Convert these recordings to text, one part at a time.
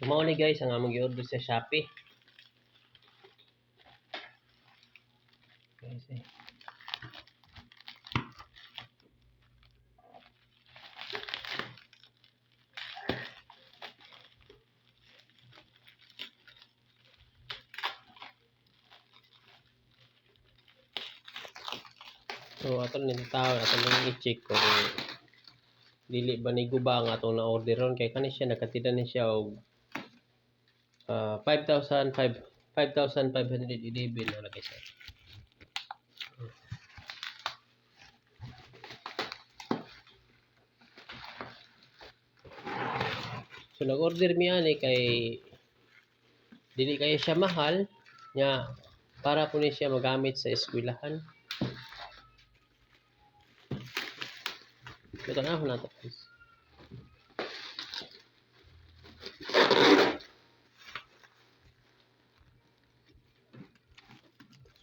So mao ni, guys, ang among gi-order sa Shopee. Guys, eh. So ato ni tao, ato lang i-check kung dili ba ni guba ang atong na-order ron kay kani siya nakatida ni siya og 5,005 5,511 na lagi siya. So nag-order mi ani kay dili kayo siya mahal nya para po ni siya magamit sa eskwelahan. So tan-awon nato, guys.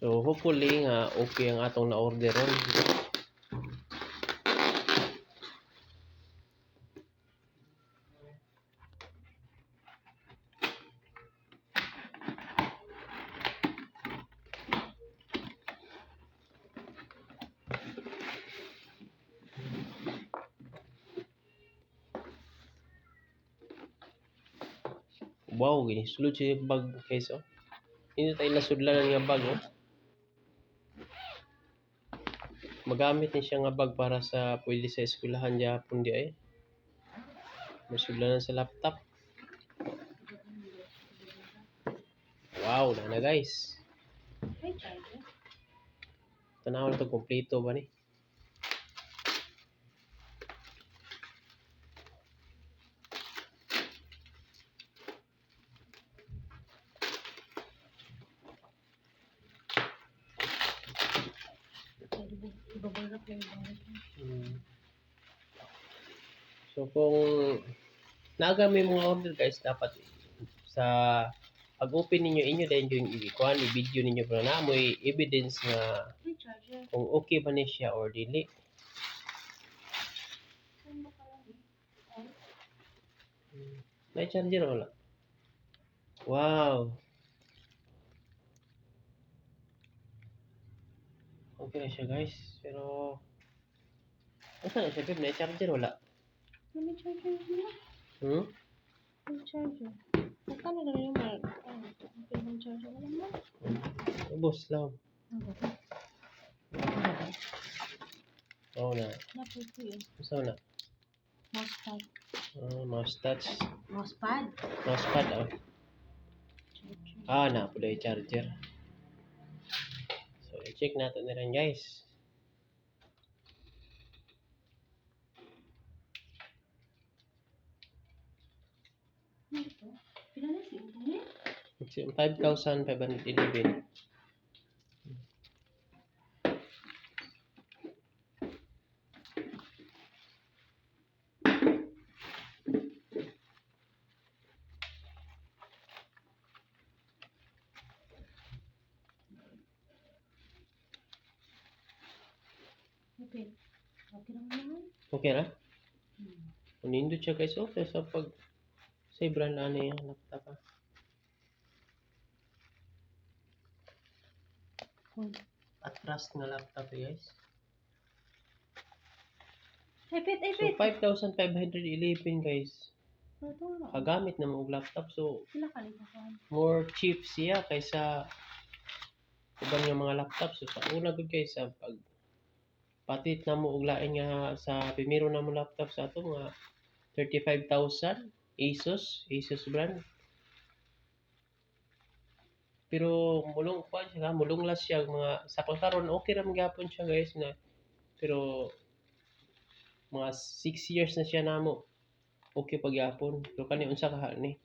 So hopefully nga okay ang atong na-order ron. Wow, gini sulod siya yung bag, guys, oh. Hindi tayo nasudlanan nga bag, oh. Magamit ni siya nga bag para sa pwede sa eskwelahan gyapon di ay. Masudlanan sa laptop. Wow, na na, guys. May charger. Tanaw na to, kompleto ba ni? Bubble wrap lang yung bawat. So kung naga may mga order, guys, dapat sa pag-open ninyo inyo din yung i-kuan, i-video ninyo para na mo'y evidence nga May charger. Kung okay ba ni siya or dili. Saan ba ka lang eh? Ay, May charger o wala? Wow. Okay na siya, guys. Pero asa na siya, babe? May charger wala? May charger na. Hmm? May charger. Magkano na yung may ano, okay bang charger? Wala mo. Ubos lang. Ano ba? Ano ba? Oo na. Napito eh. Asa na? Mousepad. Mouse touch. Mousepad? Mousepad, oh. Charger. Ah, na po yung charger. So, i-check natin na rin, guys. Ano ito? Pila na si Ubo eh? It's 5,511. Okay. Okay lang naman. Okay ra? Hmm. Nindot siya, guys. Okay sa pag sa brand ani yung laptop, ah. Cool. Atras nga laptop, eh, guys. Ay, pit! Ay, So pit! 5,511, guys. Ano ito? Kagamit na mo og laptop. So Pila ka nito ka? more cheap siya kaysa uban nga mga laptop. So sa una gud, guys, sa pag patit na mo og lain nga sa primero na mo laptop sa ato mga 35,000 Asus brand. Pero mulong kuan siya, mulong last siya mga sa pagkaron okay ra man gyapon siya, guys, na pero mga 6 years na siya namo. Okay pa gyapon. Pero kani unsa ka ni?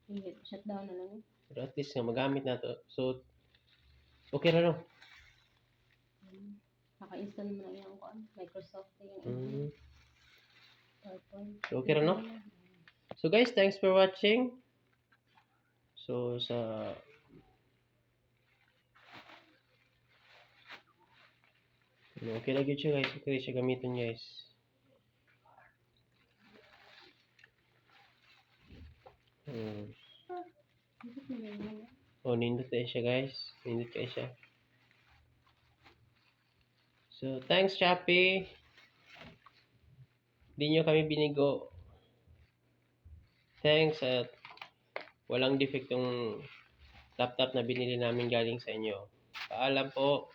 Sige, shutdown na lang eh. Pero at least nga magamit na to. So okay ra, no? Naka-install mo na yung kuan. Microsoft na yung PowerPoint. So, okay ra, no? So guys, thanks for watching. So sa ano, okay lang gyud siya, guys. Okay siya gamiton, guys. Bakit mo ganyan? Oh, nindot na siya, guys. Nindot kaayo siya. So, thanks, Shopee. Di nyo kami binigo. Thanks at walang defect yung laptop na binili namin galing sa inyo. Paalam po.